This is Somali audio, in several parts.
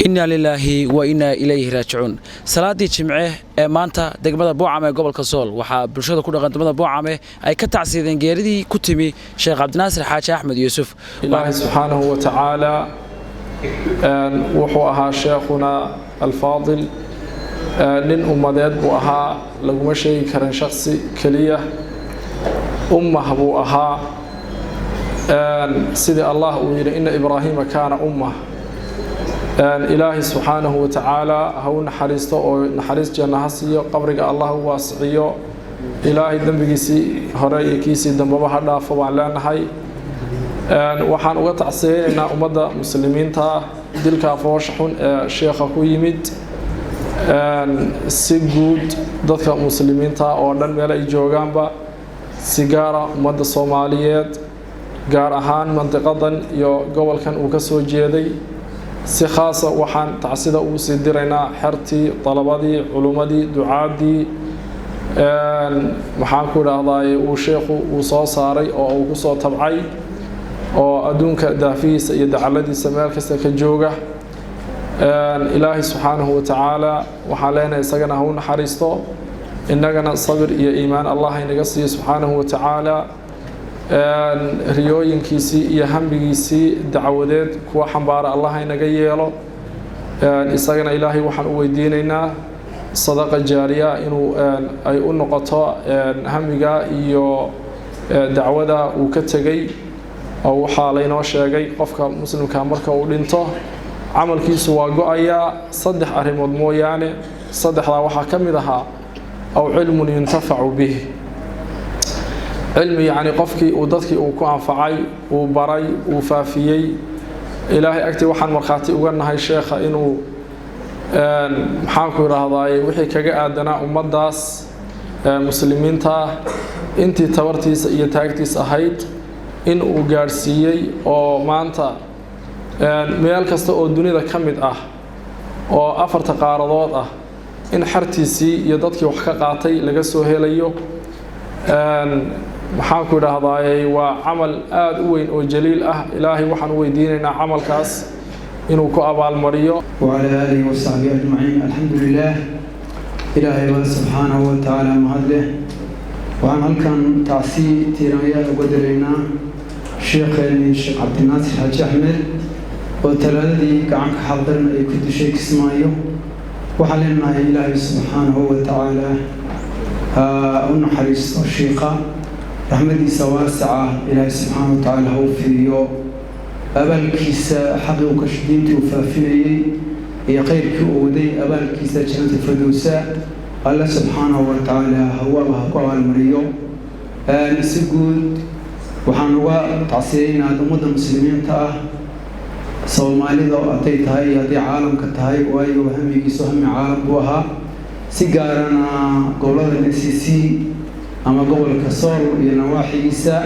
Inna lilaahi wa innaa ilayhi raajicuun. Salaadii Jimce ee maanta degmada Boocame ee gobolka Sool, waxaa bulshada ku dhaqan degmada Boocame ay ka tacsiideen geeridii ku timi Sheekh Cabdinaasir Xaaji Axmed Yuusuf. Ilaahay subxaanahu wa tacaala wuxuu ahaa sheekhuna alfaadil, nin ummadeed buu ahaa, laguma sheegi karin shaksi keliya, ummah buu ahaa. Sidii Allah uu yidhi: "Ina Ibraahiima kaana ummah." Ilaahay subxaanahu wa tacaala ha u naxariisto oo naxariis janna ha siiyo, qabriga Allah u waasiciyo, Ilaahay dembigiisii hore iyo kiisii dambeba ha dhaafo baan leenahay. Waxaan uga tacsiyeynaynaa ummadda muslimiinta dilka foosha xun ee sheekha ku yimid, si guud dadka muslimiinta oo dhan meel ay joogaanba, si gaara ummadda Soomaaliyeed, gaar ahaan mandiqadan iyo gobolkan uu ka soo jeeday. Si khaasa waxaan tacsida ugu sii diraynaa xertii, dalabadii, culummadii, ducaadii, maxaan ku idhaahdaay, uu sheekhu uu soo saaray oo uu kusoo tabcay oo adduunka daafihiisa iyo dacaladiisa meel kasta ka jooga. Ilaahay subxaanahu wa tacaala waxaan leenahay isagana ha u naxariisto, innagana sabir iyo iimaan Allah inaga siiyo subxaanahu wa tacaala. Riyooyinkiisii iyo hamigiisii dacwadeed kuwa xambaara Allah inaga yeelo. Isagana Ilaahay waxaan u weydiinaynaa sadaqa jaariya inuu ay u noqoto hamiga iyo dacwada uu ka tegey, oo waxaa laynoo sheegay qofka muslimka marka uu dhinto camalkiisu waa go-ayaa saddex arrimood mooyaane. Saddexdaa waxaa ka mid ahaa aw cilmun yuntafacu bih, cilmi, yacni qofkii uu dadkii uu ku anfacay, uu baray, uu faafiyey. Ilaahay agtii waxaan markhaati uga nahay sheekha inuu, maxaanku idhaahdaay, wixii kaga aadanaa ummaddaas muslimiinta intii tabartiisa iyo taagtiis ahayd in uu gaadhsiiyey, oo maanta meel kasta oo dunida ka mid ah oo afarta qaaradood ah in xertiisii iyo dadkii wax ka qaatay laga soo helayo. Maxaanku idhaahdaay, waa camal aada u weyn oo jaliil ah. Ilaahay waxaan u weydiinaynaa camalkaas inuu ku abaalmariyo. وعلى آله وصحبه أجمعين. الحمد لله، Ilaahay baa subxaanahu wa tacaala mahadleh. Waxaan halkan tacsi tiiraanyo uga diraynaa sheekheenii Sheekh Cabdinaasir Xaaji Axmed oo Talaadadii gacanka xaqdaran ay ku dishay Kismaayo. Waxaan leenahay Ilaahay subxaanahu wa tacaala ha u naxariisto shiikha, raxmadiisa waasica Ilaahay subxaanahu wa tacaala ha u fidiyo. Abaalkiisa xaqii uu ka diintii uu faafinayey iyo khayrkii uu waday, abaalkiisa jannata firdowsa Alle subxaanahu wa tacaala hawaaba ha ku abaalmariyo. Si guud waxaan uga tacsiyeynaa ummadda muslimiinta ah, Soomaalida hadday tahay iyo hadday caalamka tahay, waayo hamigiisu hami caalam buu ahaa. Si gaarana gobolada SSC ama gobolka Sool iyo nawaaxigiisa.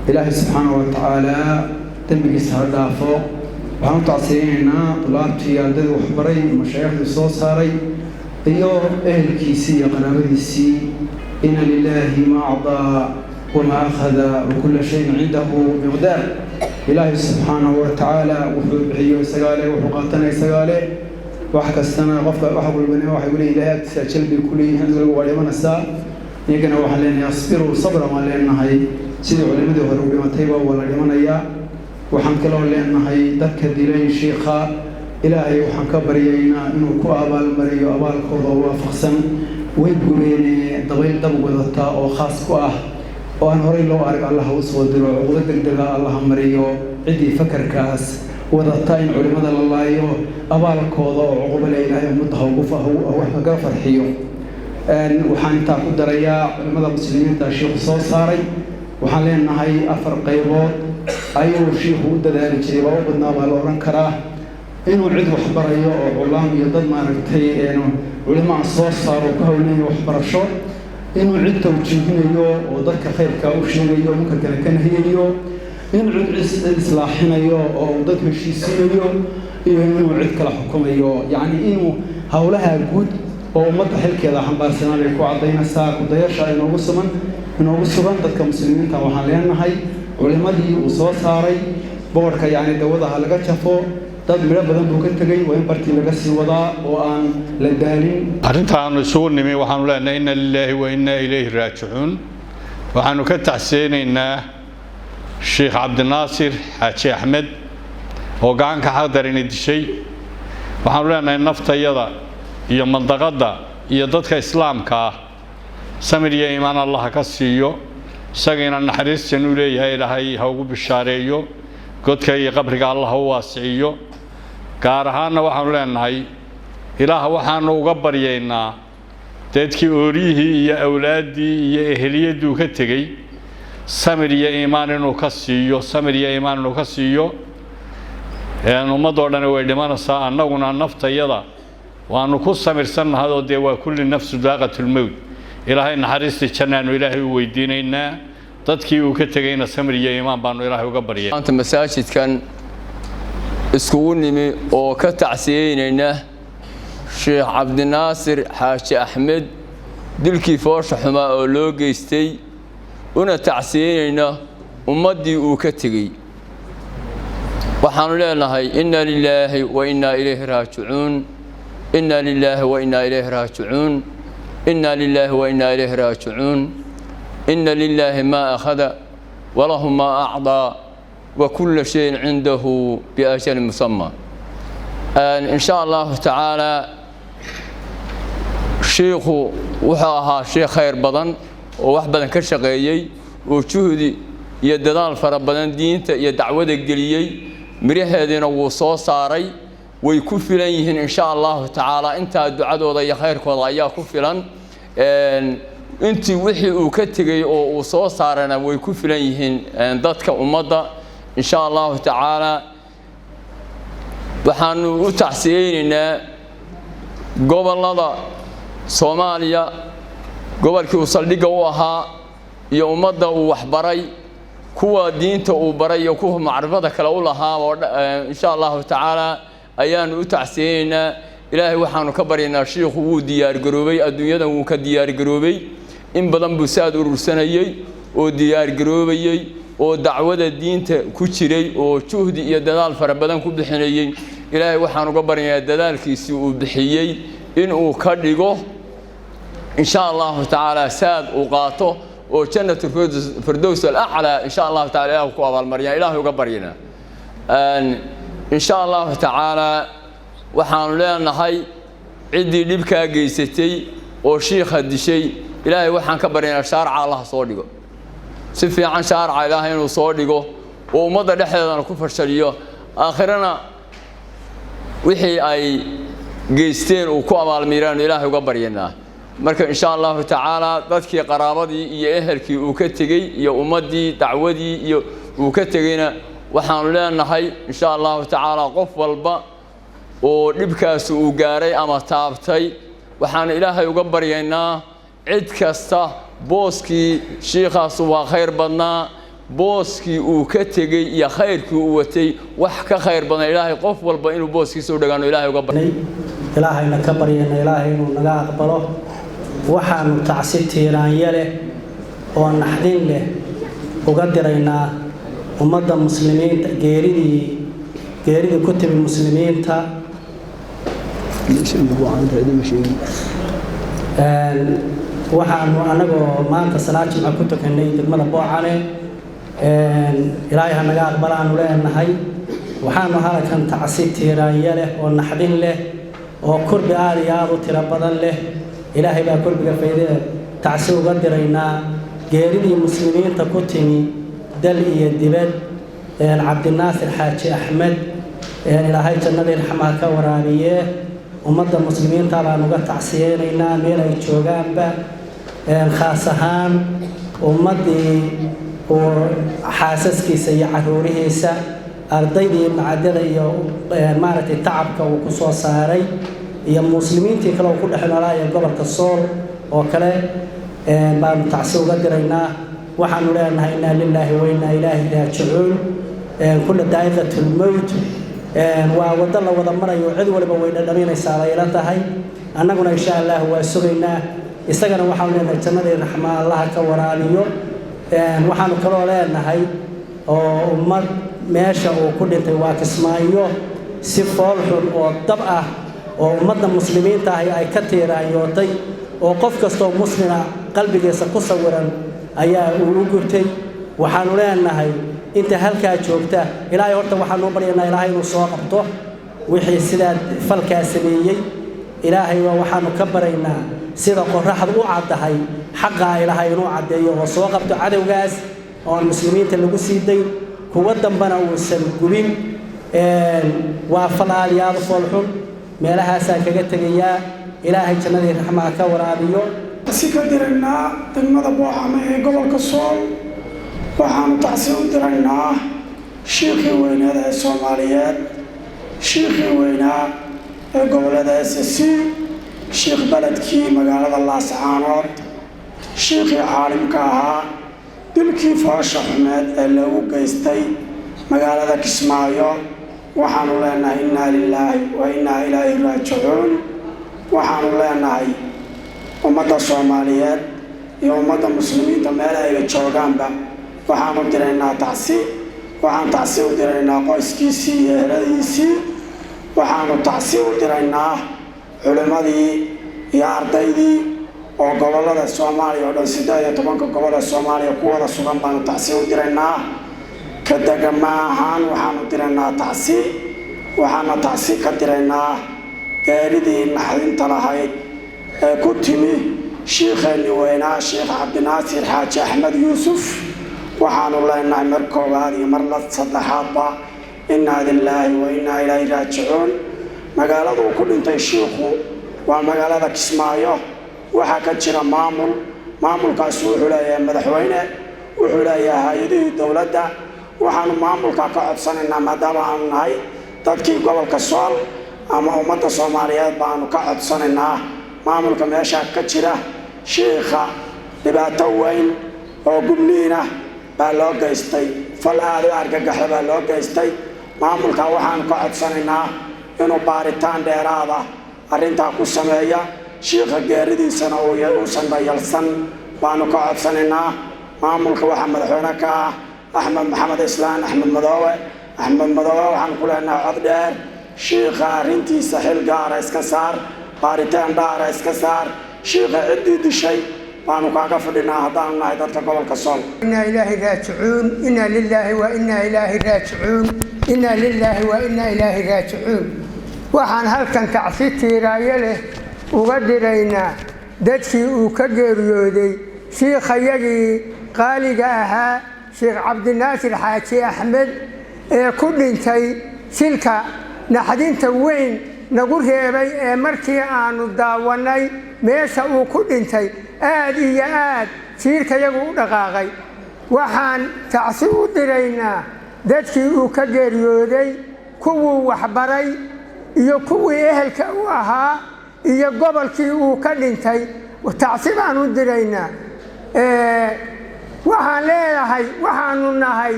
Ilaahay subxaanahu wa tacaala dembigiisa ha dhaafo. Waxaan u tacsiyeynaynaa dulaabtii, ardaydii waxbaray, mashaaikhdii soo saaray iyo ehelkiisii iyo qaraabadiisii. Ina lilaahi ma acdaa wamaa akhada wa kulla shayin cindahu miqdaar. Ilaahay subxaanahu wa tacaala wuxuu bixiyo isagaale, wuxuu qaatana isagaale. Wax kastana qofka wax walbana waxay leeyihin Ilahay agtiisa ajal bay ku leeyihiin, adigu waa dhimanaysaa. Iyagana waxaan leenahay asbiruu, sabra waan leenahay. Sidii culimadii hore u dhimatayba waa la dhimanayaa. Waxaan kaloo leenahay dadka dilay shiikha, Ilaahay waxaan ka baryaynaa inuu ku abaalmariyo abaalkooda oo waafaqsan. Way gubeene dabayl dab wadata oo khaas ku ah oo aan horey loo arag Allah u soo diro, cuqubo deg dega Allaha mariyo ciddii fakarkaas wadata in culimmada la laayo. Abaalkooda oo cuqubo le Ilaahay ummadda hauga farxiyo. Waxaan intaa ku darayaa culimmada muslimiinta shiikhu soo saaray, waxaan leenahay afar qaybood ayuu shiikhu u dadaali jiray, baa u badnaa baa la odhan karaa: inuu cid waxbarayo oo culaam iyo dad maaragtay culimo aan soo saaro ku hawlinayo waxbarasho, inuu cid tawjiihinayo oo dadka khayrka u sheegayo, munkarkana ka nahiyayo, inuu cid islaaxinayo oo uu dad heshiisiinayo, iyo inuu cid kala xukumayo. Yacni inuu howlaha guud oo ummadda xilkeeda xambaarsanaa bay ku caddaynaysaa kudayasha inoogu sugan, inoogu sugan dadka muslimiinta. Waxaan leenahay culimadii uu soo saaray boodhka, yacni dawada ha laga jafo. Dad midho badan buu ka tegey, waa in bartii laga sii wadaa oo aan la daalin. Arrintaanu isugu nimi waxaanu leenahay inna lilaahi wa inna ilayhi raajicuun. Waxaanu ka tacsiyeynaynaa Sheekh Cabdinaasir Xaaji Axmed oo gacanka xaqdarini dishay. Waxaanu leenahay naftayada iyo mandaqadda iyo dadka islaamka ah samir iyo iimaan Allah ka siiyo, isagiina naxariistan u leeyahay Ilaahay ha ugu bishaareeyo, godka iyo qabriga Allah u waasiciyo. Gaar ahaanna waxaanu leenahay Ilaah waxaanu uga baryaynaa dadkii ooriyihii iyo awlaaddii iyo eheliyaduu ka tegey samir iyo iimaan inuu ka siiyo, samir iyo iimaan inuu ka siiyo. Ummadoo dhani way dhimanaysaa, annaguna naftayada waanu ku samirsannahay oo dee waa kulli nafsu daaqatulmowt. Ilaahay naxariistii jannaanu Ilaahay u weydiinaynaa, dadkii uu ka tegeyna samir iyo iimaan baanu Ilaahay uga baryay. Maanta masaajidkan iskugu nimi oo ka tacsiyeynayna Sheekh Cabdinaasir Xaaji Axmed dilkii foosha xumaa oo loo geystay, una tacsiyeynayna ummaddii uu ka tegey. Waxaanu leenahay inna lilaahi wa inna ilayhi raajicuun, inna lilaahi wa inna ilayhi raajicuun, inna lilaahi wa inna ilayhi raajicuun. Inna lilaahi maa akhada walahu maa acdaa wa kulla shayin cindahu biajalin musamma. In sha allahu tacaala shiikhu wuxuu ahaa sheekh khayr badan oo wax badan ka shaqeeyey oo juhdi iyo dadaal fara badan diinta iyo dacwada geliyey, miraheediina wuu soo saaray. Way ku filan yihiin in sha allahu tacaala, intaa ducadooda iyo khayrkooda ayaa ku filan. Intii wixii uu ka tegey oo uu soo saarana way ku filan yihiin dadka ummadda in sha allahu tacaala. Waxaanu u tacsiyeynaynaa gobollada Soomaaliya, gobolkii uu saldhigga u ahaa iyo ummadda uu waxbaray, kuwa diinta uu baray iyo kuwa macrifada kale u lahaa oo insha allahu tacaala ayaanu u tacsiyeynaynaa. Ilaahay waxaanu ka baryaynaa, shiikhu wuu diyaargaroobay, adduunyadan wuu ka diyaargaroobay, in badan buu saad urursanayey oo diyaargaroobayey oo dacwada diinta ku jiray oo juhdi iyo dadaal fara badan ku bixinayey. Ilaahay waxaan uga baryayaa dadaalkiisii uu bixiyey inuu ka dhigo insha allahu tacaala saad uu qaato oo jannatu firdows alaclaa insha allahu tacaala Ilaahu ku abaalmariyaa, Ilaahay uga baryanaa insha allahu tacaala. Waxaanu leenahay ciddii dhibkaa geysatay oo shiikha dishay, Ilaahay waxaan ka baryanaa shaarca Allah soo dhigo, si fiican shaarca Ilaahay inuu soo dhigo oo ummadda dhexdeedana ku fashaliyo, aakhirana wixii ay geysteen uu ku abaalmiraan Ilaahay uga baryanaa. Marka insha allahu tacaala dadkii qaraabadii iyo ehelkii uu ka tegey iyo ummaddii dacwadii iyo uu ka tegeyna waxaanu leenahay insha allahu tacaala qof walba oo dhibkaasi uu gaaray ama taabtay, waxaanu Ilaahay uga baryaynaa cid kasta booskii shiikhaas waa khayr badnaa, booskii uu ka tegey iyo khayrkii uu watay wax ka khayr badan Ilaahay qof walba inuu booskiisa u dhagaano Ilaahay uga baryanay. Ilaahayna ka baryayna Ilaahay inuu naga aqbalo. Waxaanu tacsi tiiraanye leh oo naxdin leh uga diraynaa ummadda muslimiinta geeridii ku timi muslimiinta. Waxaanu anagoo maanta salaad jimco ku tukanay degmada Boocane, Ilaahay ha naga aqbalaanu leenahay. Waxaanu halkan tacsi tiiraanye leh oo naxdin leh oo kurbi aada iyo aada u tiro badan leh, Ilaahay baa kurbiga faydee, tacsi uga diraynaa geeridii muslimiinta ku timi dal iyo dibad Cabdinaasir Xaaji Axmed. Ilaahay jannadii raxmaha ka waraabiye. Ummadda muslimiinta baan uga tacsiyeynaynaa meel ay joogaanba, khaas ahaan ummaddii uu xaasaskiisa iyo caruurihiisa, ardaydii macadyada iyo maaragtay tacabka uu ku soo saaray, iyo muslimiintii kale uu ku dhex noolaa ee gobolka Sool oo kale baanu tacsi uga diraynaa. Waxaanu leenahay innaa lilaahi wa innaa ilaahi raajicuun. Kulla daa'iqatulmowt, waa waddo la wada marayo, cid waliba way dhadhaminaysaa bay ila tahay. Annaguna insha allah waa sugaynaa. Isagana waxaanu leenahay jannadii raxmaa Allaha ka waraabiyo. Waxaanu kaloo leenahay oo ummad meesha uu ku dhintay waa Kismaayo, Si fool xun oo dab ah oo ummadda muslimiinta ahi ay ka tiiraanyootay oo qof kastoo muslima qalbigiisa ku sawiran ayaa uu u gubtay. Waxaanu leenahay inta halkaa joogta, Ilaahay horta waxaanu baryaynaa Ilaahay inuu soo qabto wixii sidaa falkaa sameeyey. Ilaahay waa waxaanu ka baraynaa sida qorraxdu u caddahay xaqaa Ilaahay inuu caddeeyo oo soo qabto cadowgaas, oon muslimiinta lagu sii dayn, kuwa dambana uusan gubin. Waa fal aad iyo aad u foolxun. Meelahaasaan kaga tegayaa. Ilaahay jannadii raxmaha ka waraabiyo. Tacsi ka diraynaa degmada Boocame ee gobolka Sool. Waxaanu tacsi u diraynaa shiikhii weyneed ee Soomaaliyeed, shiikhii weynaa ee gobollada SSC, shiikh beledkii magaalada Laascaanood, shiikhii caalimka ahaa, dilkii foosha xumeed ee loogu geystay magaalada Kismaayo. Waxaanu leenahay innaa lilaahi wa innaa ilaahi raajicuun. Waxaanu leenahay ummadda Soomaaliyeed iyo ummadda muslimiinta meel ayga joogaanba waxaanu diraynaa tacsi. Waxaan tacsi u diraynaa qoyskiisii iyo eheladiisii. Waxaanu tacsi u diraynaa culimmadii iyo ardaydii oo gobollada Soomaaliya oo dhan, 18-ka gobol ee Soomaaliya ku wada sugan baanu tacsi u diraynaa. Ka degama ahaan waxaanu diraynaa tacsi. Waxaana tacsi ka diraynaa geeridii naxdinta lahayd ee ku timi shiikheenni weynaa, Sheikh Cabdinaasir Xaaji Axmed Yuusuf. Waxaanu leenahay mar koowaad iyo mar la saddexaadba innaa lilaahi wa innaa ilaahi raajicuun. Magaaladuu ku dhintay shiikhu waa magaalada Kismaayo. Waxaa ka jira maamul. Maamulkaasi wuxuu leeyahay madaxweyne, wuxuu leeyahay hay-adihii dowladda. Waxaanu maamulka ka codsanaynaa, maadaama aanu nahay dadkii gobolka Sool ama ummadda Soomaaliyeed, baanu ka codsanaynaa maamulka meeshaa ka jira, shiikha dhibaato weyn oo gubniinah baa loo geystay, fal aada u argagaxda baa loo geystay. Maamulka waxaanu ka codsanaynaa inuu baaritaan dheeraada arrintaa ku sameeya, shiikha geeridiisana uusan dayalsan baanu ka codsanaynaa. Maamulka waxaa madaxweyne ka ah Axmed Maxamed Islaan, Axmed Madoowe. Axmed Madoowe waxaan ku leenahay cod dheer, shiikha arrintiisa xil gaara iska saar, baaritaan dhaara iska saar. Shiikha ciddii dishay baanu kaaga fadhinaa haddaanu nahay dadka gobolka Sool. Inaa ilaahi raajicuun. Inaa lilaahi wa inaa ilaahi raajicuun. Inaa lilaahi wa inaa ilaahi raajicuun. Waxaan halkan tacsi tiiraayo leh uga diraynaa dadkii uu ka geeriyooday shiikhayagii qaaliga ahaa, Sheekh Cabdinaasir Xaaji Axmed, ee ku dhintay shilka naxdinta weyn nagu reebay, ee markii aanu daawannay meesha uu ku dhintay aad iyo aad jiirkayagu u dhaqaaqay. Waxaan tacsi u diraynaa dadkii uu ka geeriyooday, kuwuu waxbaray iyo kuwii ehelka u ahaa iyo gobolkii uu ka dhintay. Tacsi baan u diraynaa. Waxaan leedahay, waxaanu nahay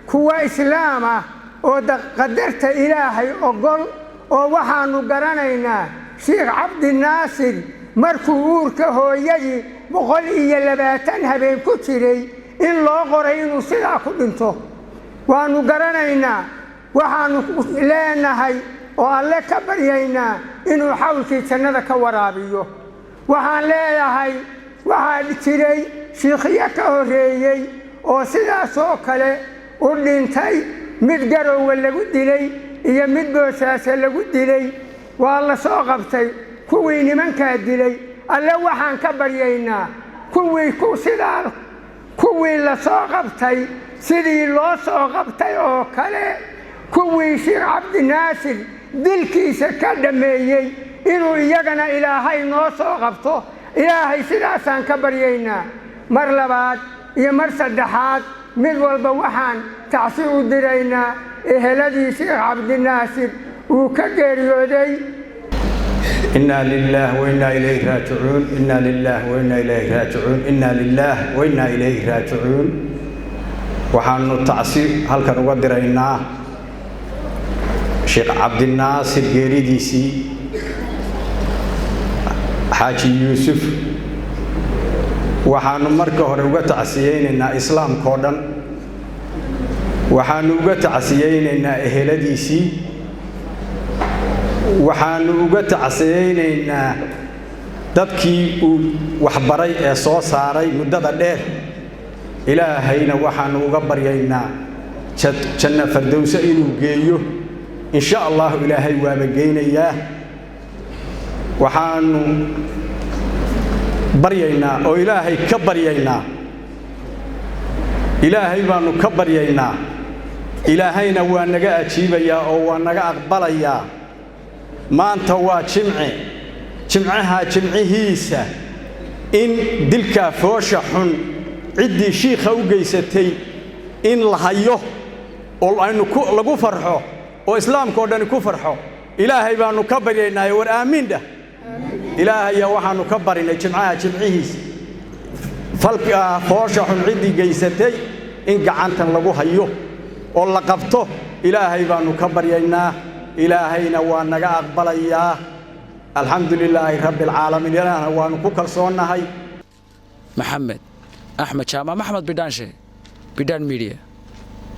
kuwa islaam ah oo qadarta Ilaahay ogol, oo waxaanu garanaynaa Sheikh Cabdinaasir markuu uurka hooyadii 120 habeen ku jiray in loo qoray inuu sidaa ku dhinto. Waanu garanaynaa. Waxaanu leenahay oo Alle ka baryaynaa inuu xawlkii jannada ka waraabiyo. Waxaan leeyahay, waxaa jiray shiikhyo ka horreeyey oo sidaasoo kale u dhintay, mid Garowe lagu dilay iyo mid Boosaaso lagu dilay. Waa la soo qabtay kuwii nimankaa dilay. Alle waxaan ka baryaynaa kuwii ku sidaa, kuwii la soo qabtay, sidii loo soo qabtay oo kale kuwii Sheekh Cabdinaasir dilkiisa ka dhammeeyey inuu iyagana Ilaahay noo soo qabto. Ilaahay sidaasaan ka baryaynaa. Mar labaad iyo mar saddexaad mid walba waxaan tacsi u diraynaa eheladii Sheekh Cabdinaasir uu ka geeriyooday. إنا لله وإنا إليه راجعون. إنا لله وإنا إليه راجعون. إنا لله وإنا إليه راجعون. Waxaanu tacsi halkan uga diraynaa Sheekh Cabdinaasir geeridiisii Xaaji Yuusuf. Waxaanu marka hore uga tacsiyeynaynaa islaamkao dhan. Waxaanu uga tacsiyeynaynaa eheladiisii. Waxaannu uga tacsiyeynaynaa dadkii uu waxbaray ee soo saaray muddada dheer. Ilaahayna waxaannu uga baryaynaa janno fardowse inuu geeyo, insha allahu. Ilaahay waaba geynayaa. Waxaannu baryaynaa oo Ilaahay ka baryaynaa, Ilaahay baannu ka baryaynaa, Ilaahayna waa naga ajiibayaa oo waa naga aqbalayaa. Maanta waa jimce, jimcaha jimcihiisa in dilkaa foosha xun ciddii shiikha u geysatay in la hayo oo aynu lagu farxo oo islaamka oo dhani ku farxo, Ilaahay baannu ka baryaynaaye. War aamiin dheh. Ilaahaya waxaannu ka barinay jimcaha jimcihiisa falkaa foosha xun ciddii geysatay in gacantan lagu hayo oo la qabto. Ilaahay baannu ka baryaynaa, Ilaahayna waa naga aqbalayaa. Alxamdu lilaahi rabbi alcaalamiin. Ilaahna waannu ku kalsoonnahay. Maxamed Axmed Jaamac, Maxamed Bidhaanshe, Bidhaan Media.